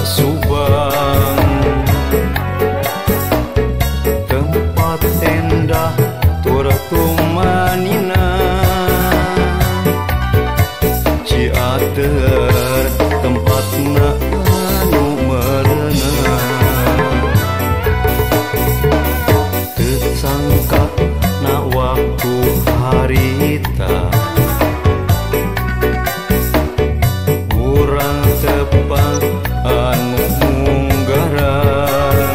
Subang, tempat endah tur tumanina. Ciater tempatna anu merenah. Teu sangka na waktu harita urang tepang anu munggaran.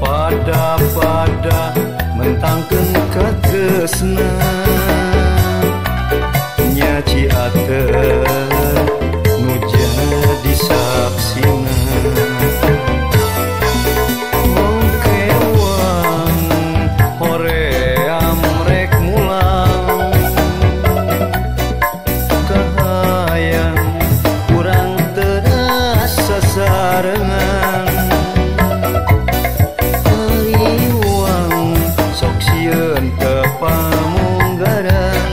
Pada-pada mentangkeun katresna nya Ciater nu jadi saksina. Mongkewang hoream rek mulang, kahayang urang teu rasa sarengan. Hariwang sok sieun teu pamunggaran,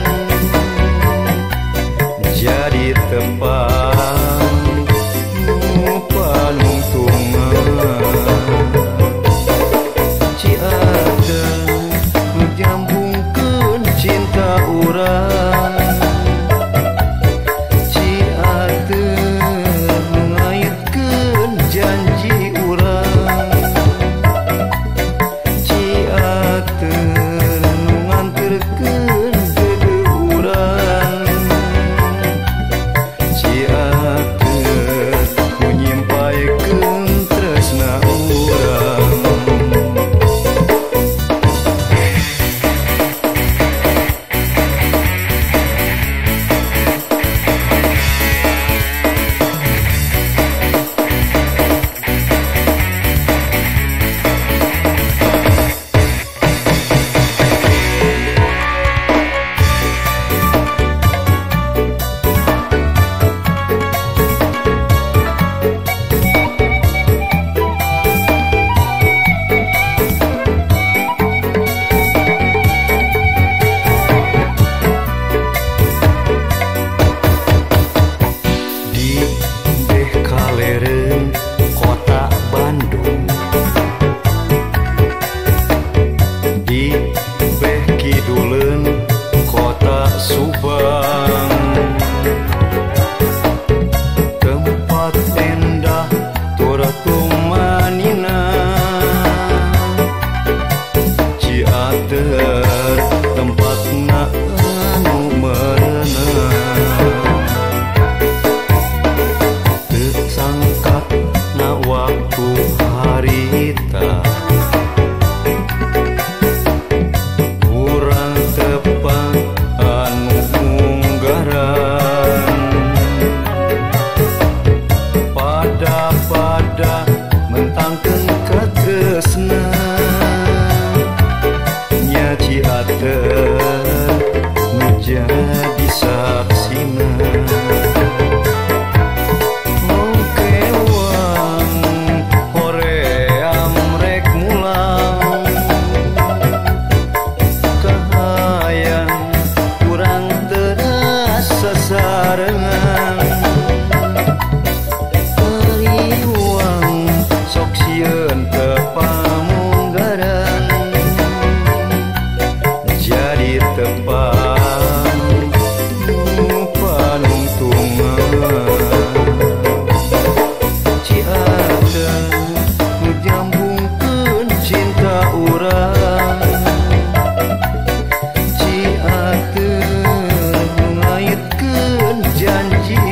jadi tepang nu panungtungan. Ciater nu jambungkeun cinta urang, Ciater nu ngaitkeun janji urang, Ciater nu nganterkeun deudeuh urang, Ciater nu nyimpaikeun tresna urang. Di beh kalereun kota Bandung, di beh kiduleun kota Subang, tempat endah tur tumanina. Ciater tempatna anu merenah. Teu sangka na waktu harita urang tepang anu munggaran. Pada-pada mentangkeun katresna nya Ciater nu jadi saksina. Mongkewang hoream rek mulang, kahayang urang teu rasa sarengan. Hariwang sok sieun teu pamunggaran, jadi tepang nu panungtungan. Ciater nu jambungkeun cinta urang, Ciater nu ngaitkeun janji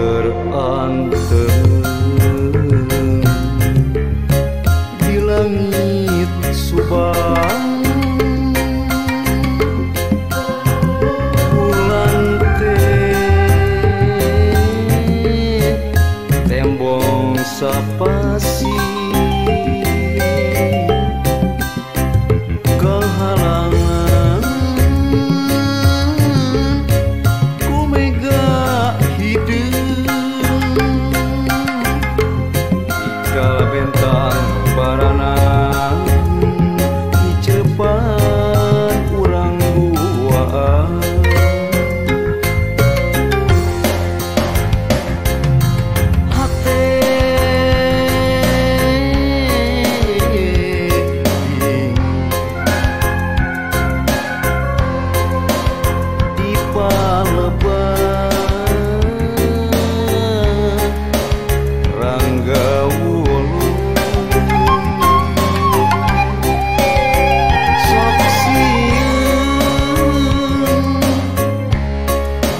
Teranteng di langit Subang, bulan teh tembong sapasi kehalangan ku mega hideung ikal bentang barana dicepan urang duaan. Hate di paleban Rangga Wulu sok sieun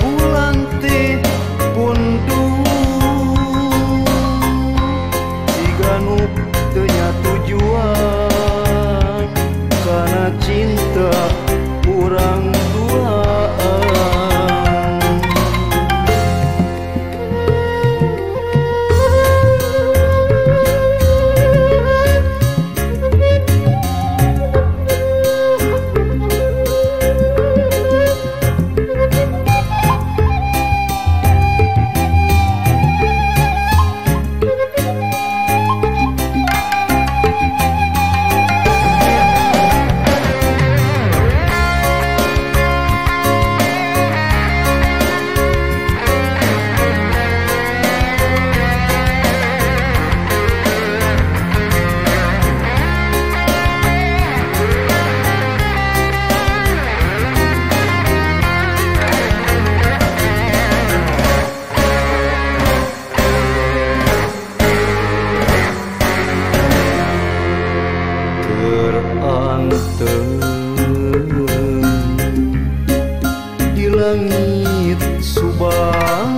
bulan teh pundung siga nu teu nya tujuan kana cinta urang duaan. Teranteng di langit Subang,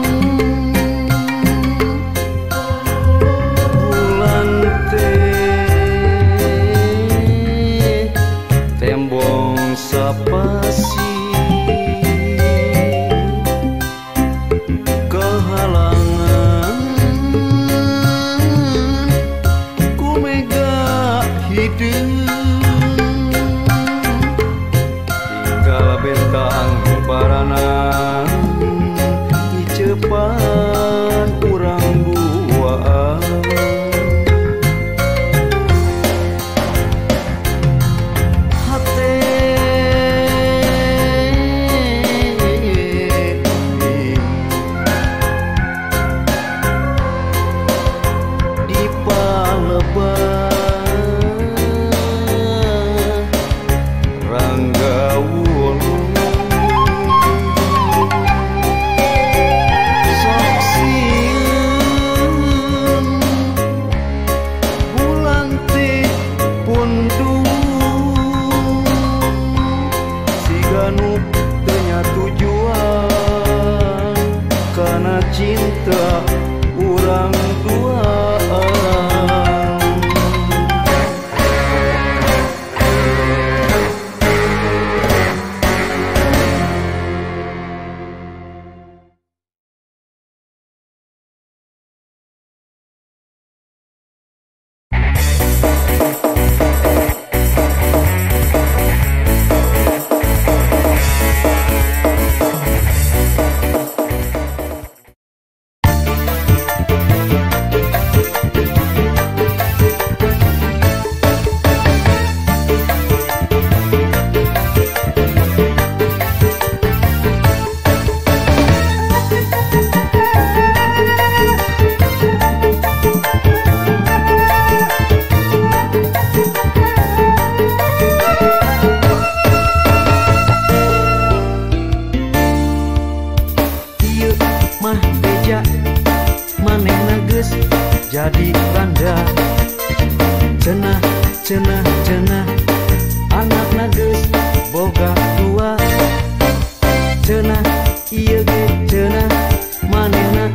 bulan teh tembong sapasi kehalangan ku mega hideung tinggal bentang barana dicepan urang duaan. Hate di paleban Rangga Wulu sok sieun bulan teh pundung siga nu teu nya tujuan kana cinta urang duaan. Jadi randa cenah cenah cenah anakna geus boga dua cenah ieu ge cenah manehna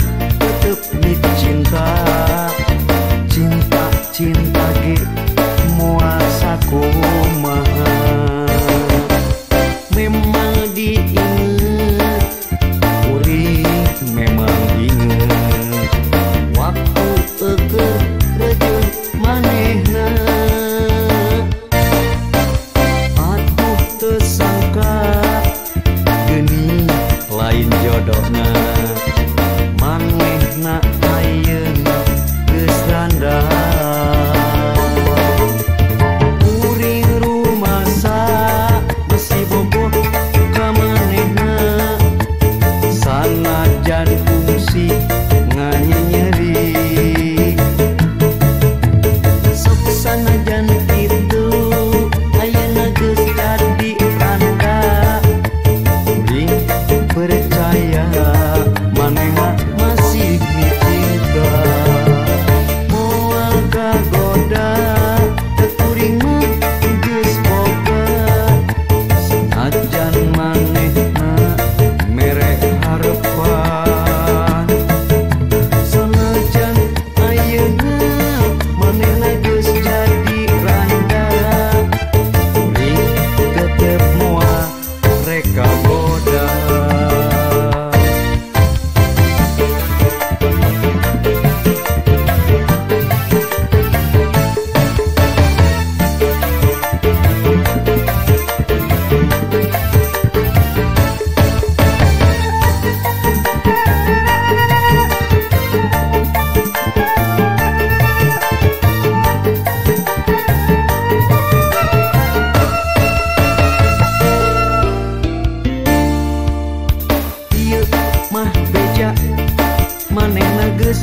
Manehna geus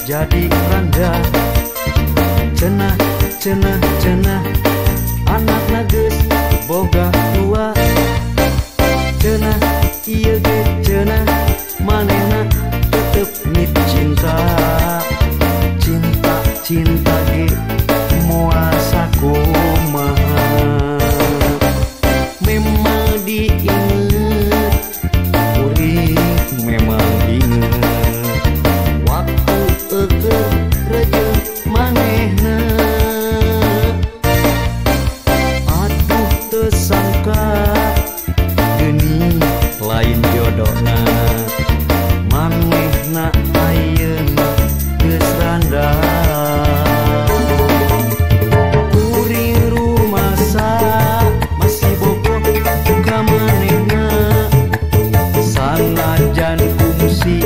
jadi randa. Cenah cenah cenah anakna geus boga dua. Cenah ieu ge cenah manehna tetep micinta. Cinta cinta ge moal sakumaha. Memang diinget kuring memang inget waktu eueuh rejeng manehna. Aduh teu sangka geuning lain jodohna. Manehna ayeuna geus randa. Kuring rumasa masih bogoh ka manehna. Sanajan kungsi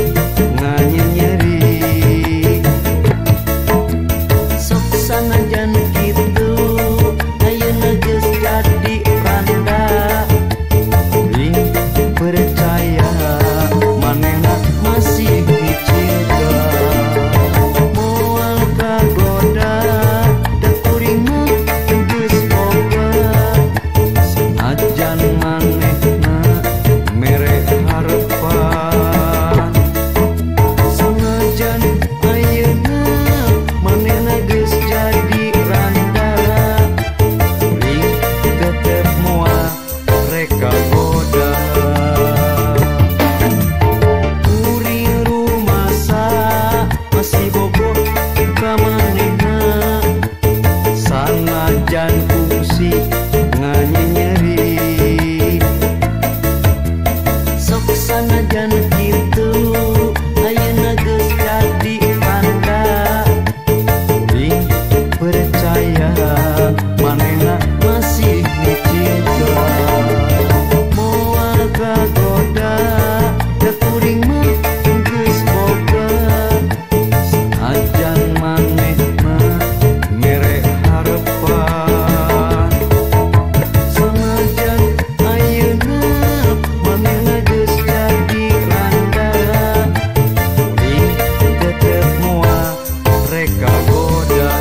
nganyenyeri. Sok sanajan kitu ayeuna geus jadi randa. Kuring percaya manehna masih cinta. Moal kagoda da kuring mah geus boga. Sanajan manehna mere harepan. Sanajan ayeuna manehna geus jadi randa. Kuring tetep moal rek kagoda. Kuring rumasa masih bogoh ka manehna. Sanajan kungsi nganyenyeri. Sok sanajan kitu ayeuna geus jadi randa. Kuring percaya manehna masih cinta. Moal kagoda da kuring mah geus boga. Sanajan manehna mere harepan. Sanajan ayeuna manehna geus jadi randa. Kuring tetep moal rek kagoda.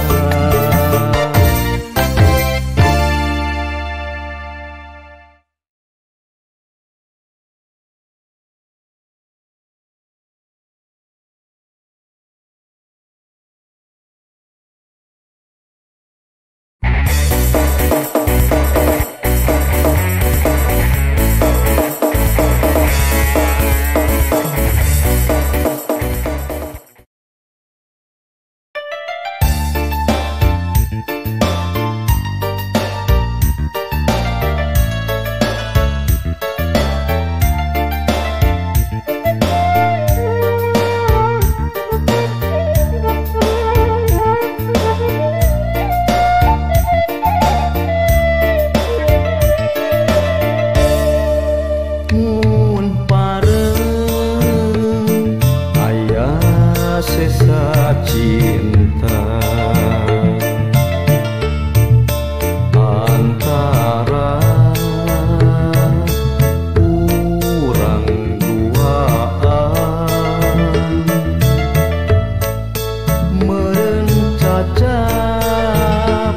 Mun pareng aya sesa cinta antara urang duaan. Meureun cacap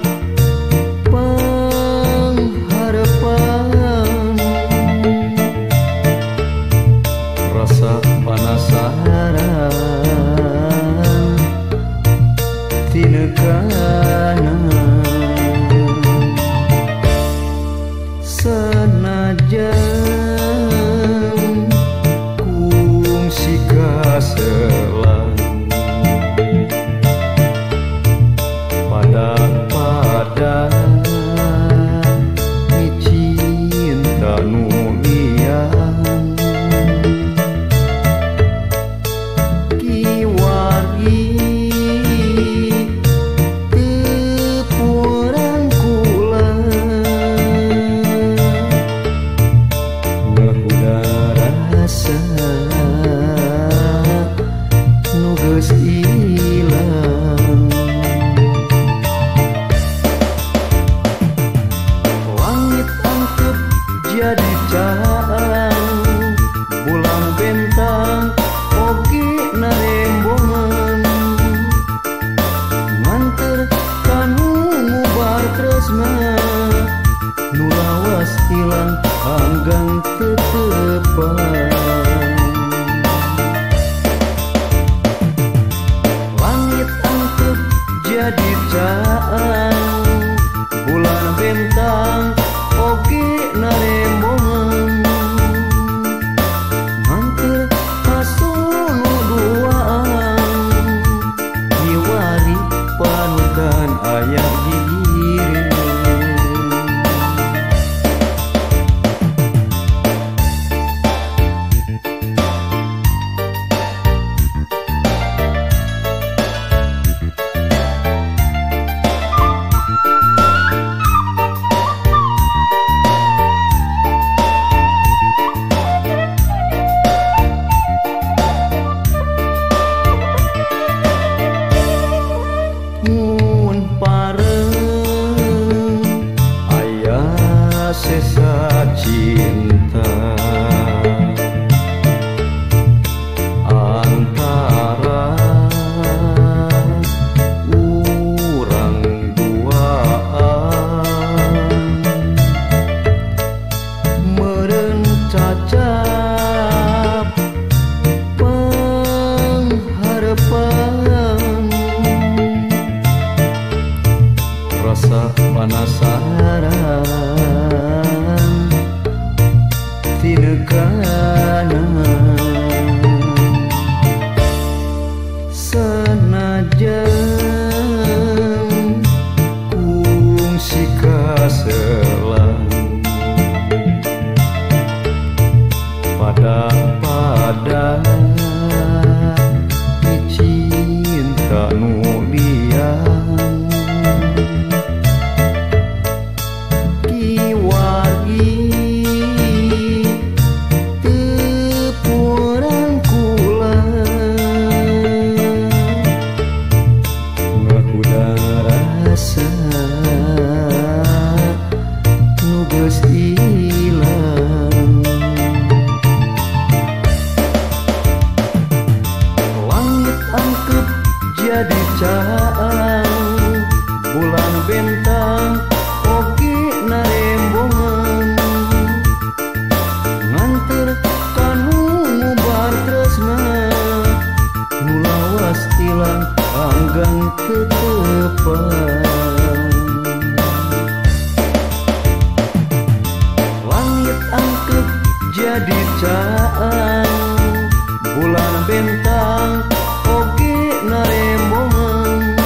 pangharepan. Rasa panasaran tinekana. Sanajan kungsi kaselang pada-pada micinta nu lian. Kiwari teu purang kula ngahuda rasa nu geus ilang. Langit angkep jadi caang, bulan bentang oge narembongan. Sanajan kungsi kaselang pada-pada cinta nu liang kiwari tepurang kula ngahuda rasa nu geus ilang. Langit angkep jadi caang, bulan bentang oge narembongan, nganter kanu ngubar tresna nu lawas ilang anggang tetepan. Langit angkep jadi caang, bulan bentang oge narembongan,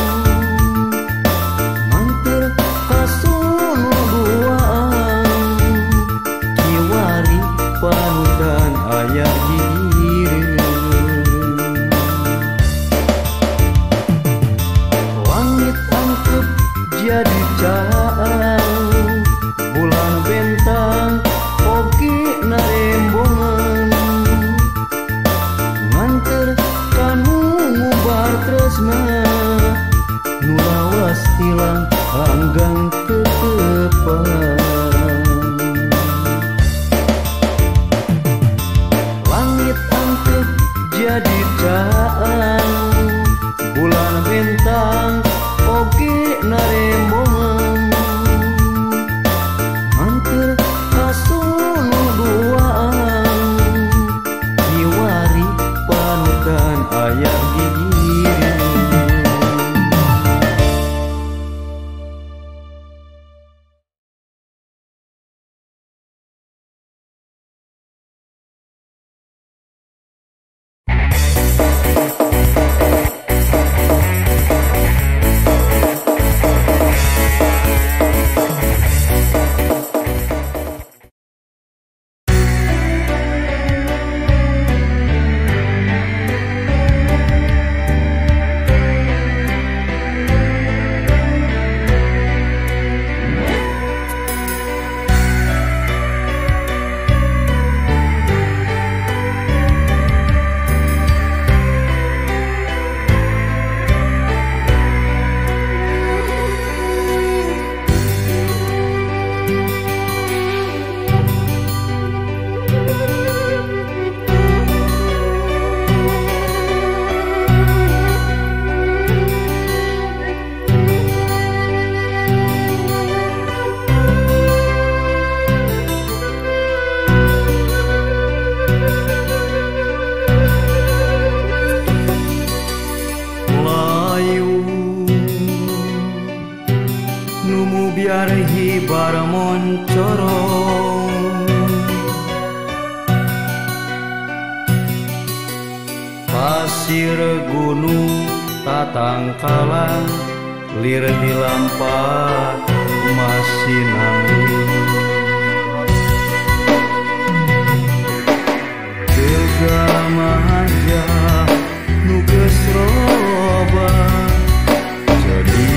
nganter kasunu duaan kiwari panutan aya gigireun. Langit angkep jadi caang, bulan bentang oge narembongan, nganter kanu ngubar tresna nu lawas ilang anggang tetepan. Langit angkep jadi caang, bulan bentang oge narembongan, nganter kasunu duaan kiwari panutan aya gigireun. Biar hibar moncorong pasir gunung tatangkalan lir dilampat masih nangis Tegamaja nu geus robah jadi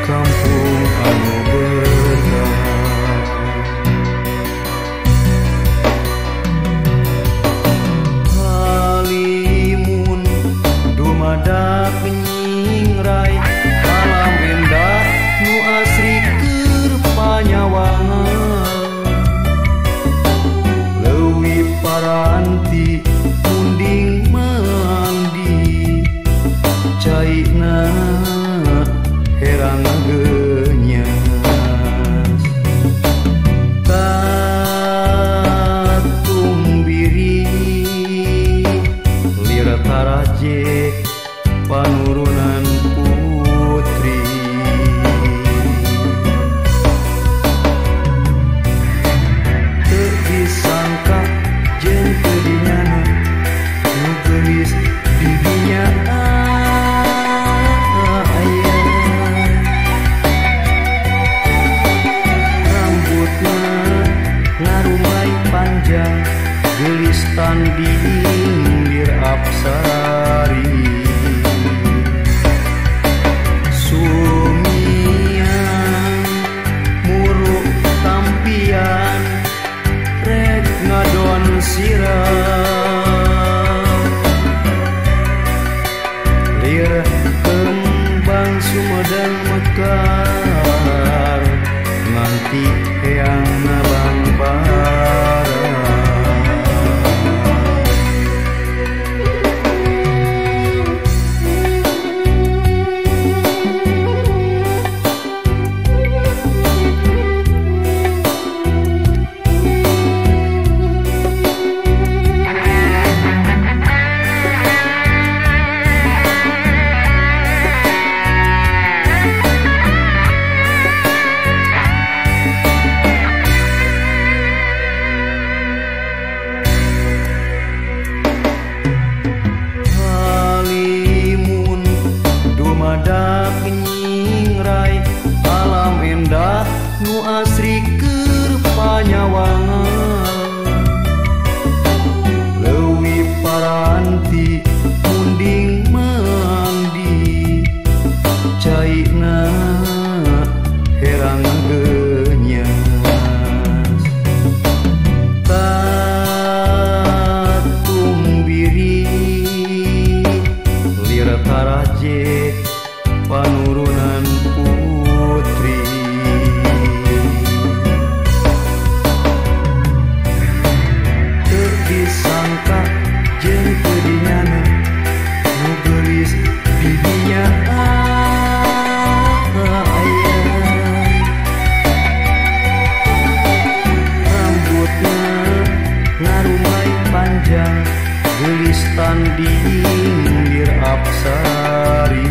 kampung anu berkah. Halimun dumadak nyingrai alam endah nu asri keur panyawangan leuwih paranti munding mandi caina herang genyas tatumbiri lir taraje panurunan putri teu disangka jeung teu dinyana nu geulis di dunya. Lir kembang Sumedang mekar nganti eyang nabang bara. Nyingrai alam endah nu asri keur panyawangan leuwih paranti munding mandi caina herang geunyas tatumbiri lir taraje panurunan putri. Teu disangka jeung teu dinyana nu geulis di dinya aya rambutna ngarumai panjang geulis tanding lir apsari.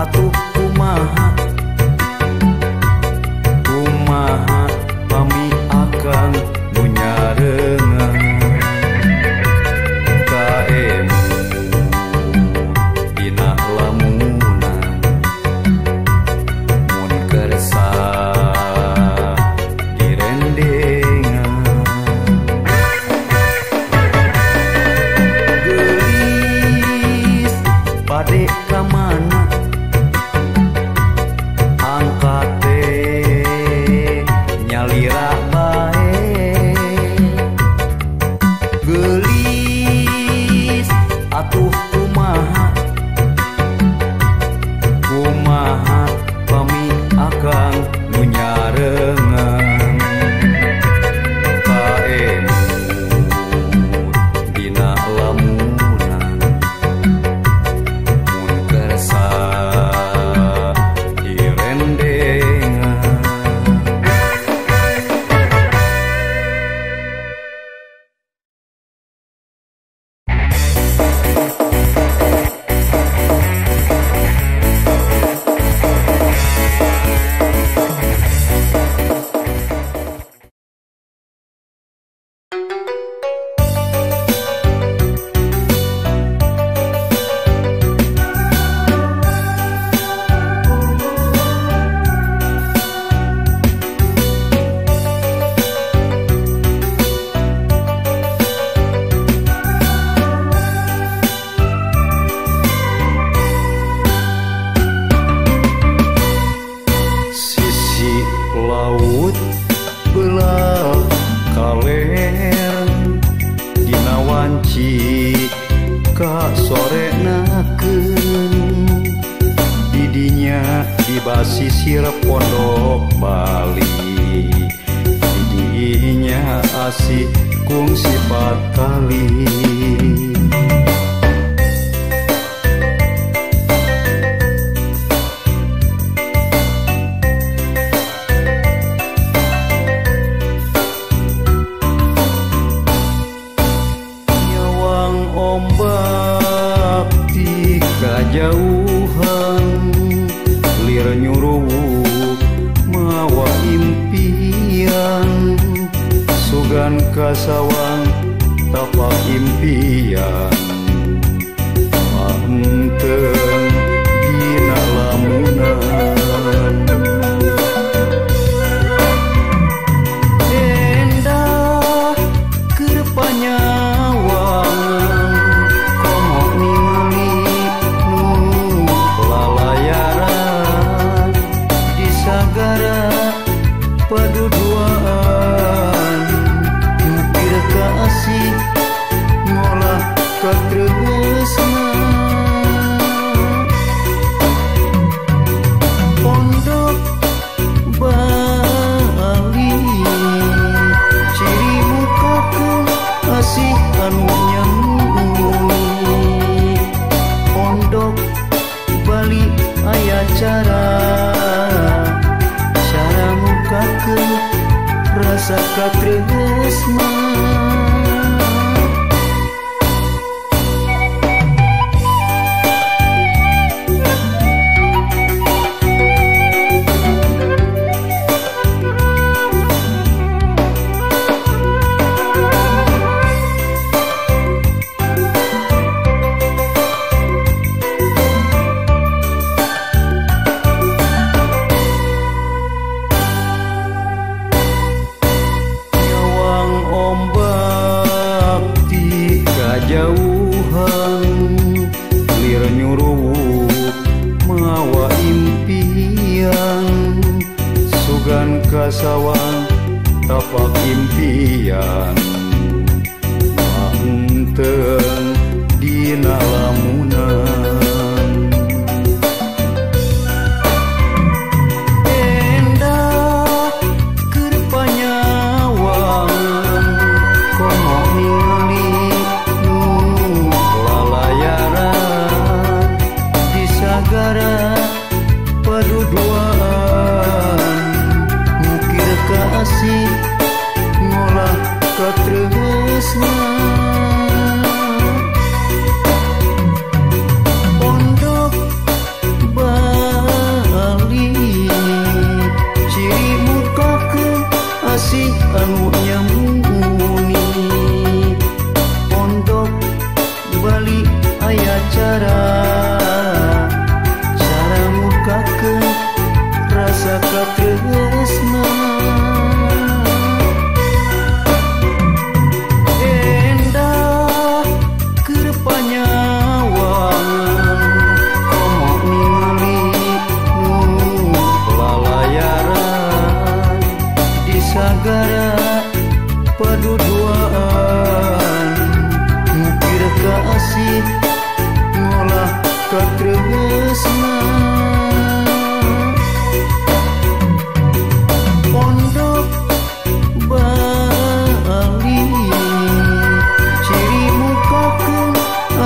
atuh kumaha kumaha pami akang nu nyarengan kaemut dina lamunan mun kersa direndengan geulis bade ka mana angkat teh nyalira bae geulis atuh kumaha kumaha pami akang nu nyarengan kaemut dina lamunan mun kersa direndengan. Sisi laut belah kaler dina wanci ka sorenakeun didinya di basisir pondok Bali didinya asih kungsi patali. Ombak ti kajauhan lir nyuruwuk mawa impian sugan kasawang tapak impian panteng dina lamunan endah keur panyawangan komo ningali nu lalayaran di sagara paduduaan ngupir kasih ngolah katresna pondok Bali ciri mukakeun asih anu nyambuni pondok Bali aya cara cara mukakeun rasa katresna. Ombak ti kajauhan lir nyuruwuk mawa impian sugan kasawang tapak impian panteng dina lamunan endah keur panyawangan komo ningali nu lalayaran di sagara paduduaan ngukir kasih ngolah katresna pondok Bali. katresna. Pondok Bali ciri mukakeun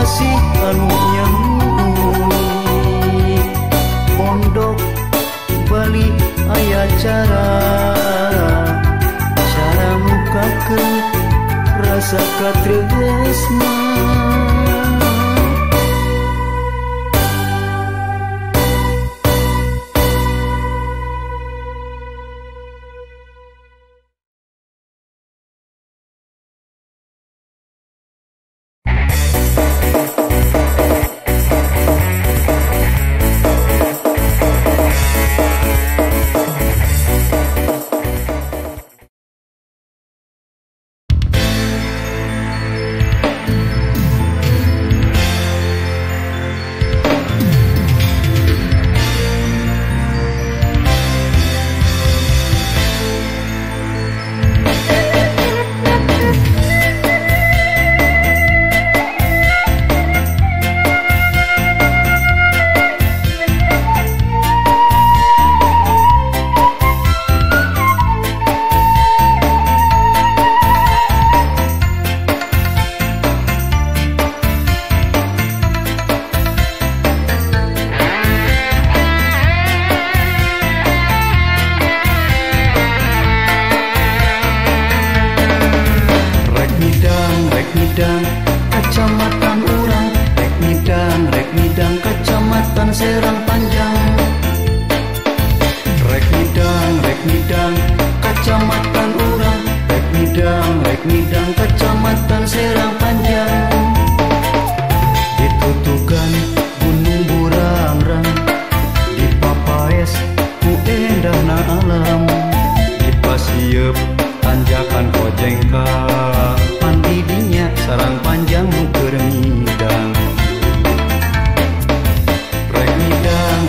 asih anu nyambung. Pondok Bali aya cara cara mukakeun rasa katresna. Kecamatan urang rek midang kecamatan Serang Panjang. Rek midang kecamatan urang rek midang kecamatan Serang Panjang. Ditutukan Gunung Burangrang di Papaes ku endahna alam. Di Pasieub tanjakan Kojengka pandidinya Sarang Panjang keur midang.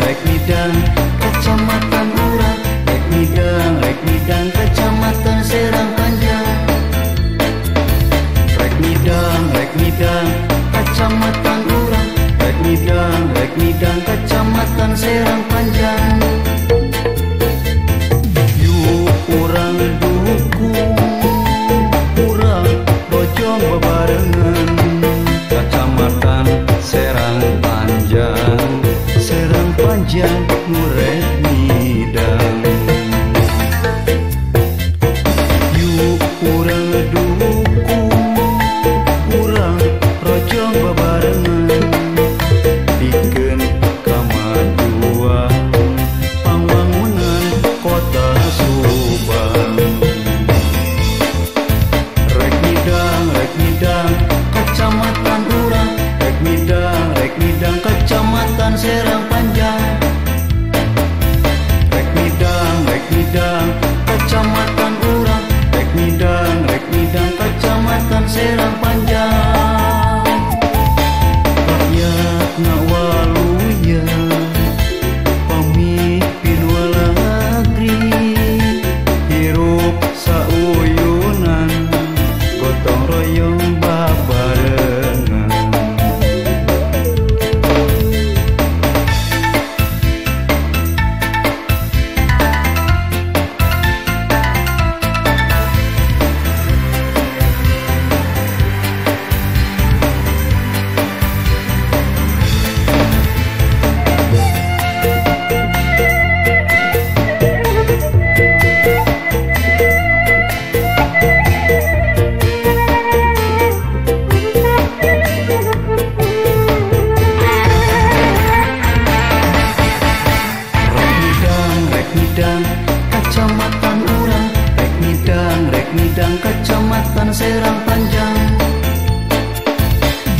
Rek midang kecamatan urang rek midang kecamatan Serang Panjang. Rek midang kecamatan urang rek midang kecamatan Serang Panjang. Yuk urang dukung urang bojong bebarengan kecamatan Serang Panjang. Serang Panjang ngurek midang. Yuk urang dukung urang rojong bebarengan pikeun kamajuan pangwangunan kota Subang. Rek midang kecamatan urang rek midang kecamatan Serang Panjang. Rek midang kecamatan urang rek midang kecamatan Serang Panjang. Rakyat ngawaluya pamimpin walagri hirup sauyunan gotong royong babarengan. Kecamatan urang rek midang kecamatan Serang Panjang.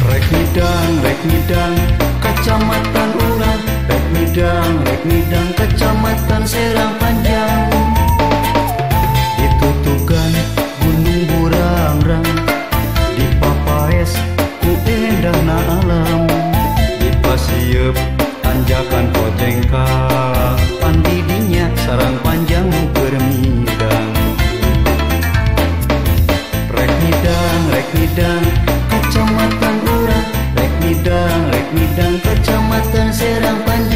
Rek midang kecamatan urang rek midang kecamatan Serang Panjang. Ditutukan Gunung Burangrang di Papaes ku endahna alam. Di Pasieub tanjakan Kojengka pandidinya Sarang Panjang keur midang. Rek midang kecamatan urang rek midang kecamatan Serang Panjang.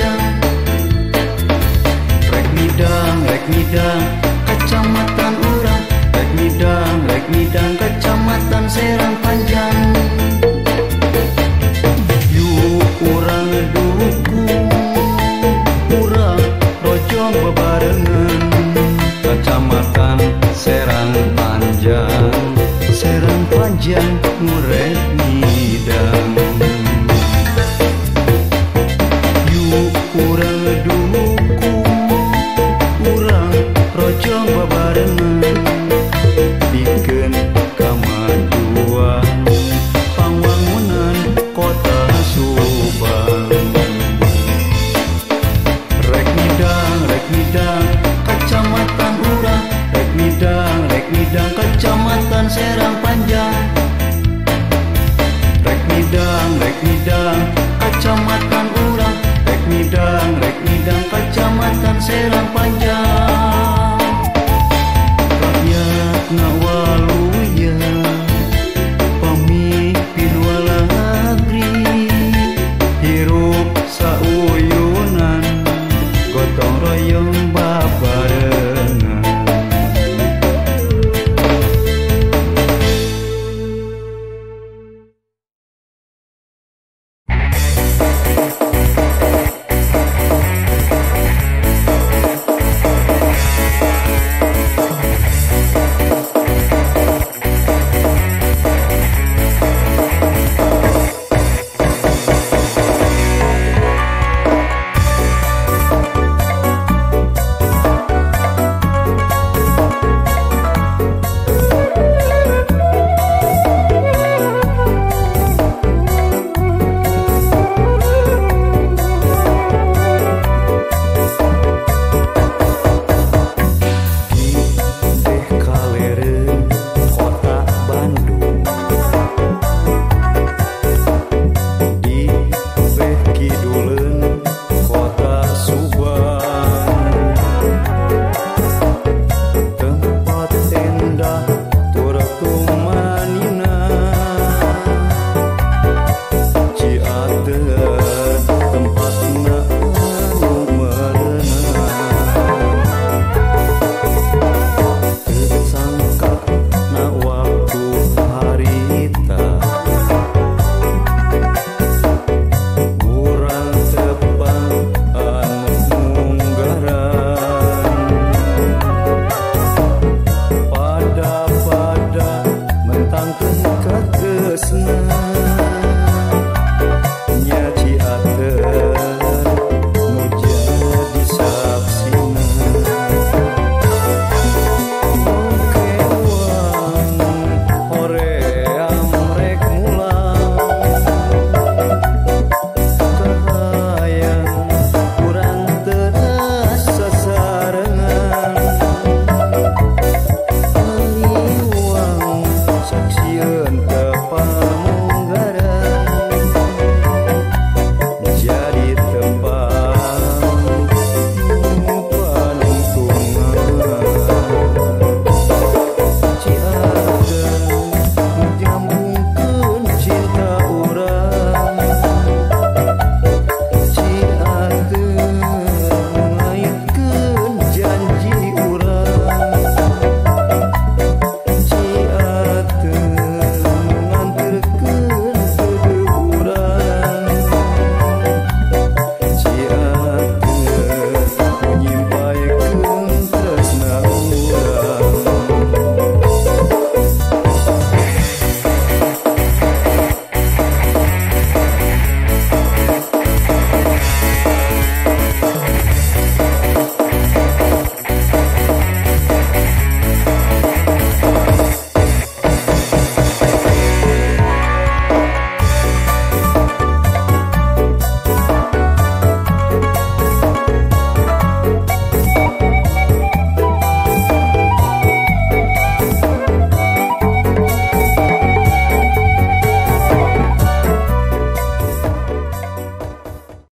Serang panjang.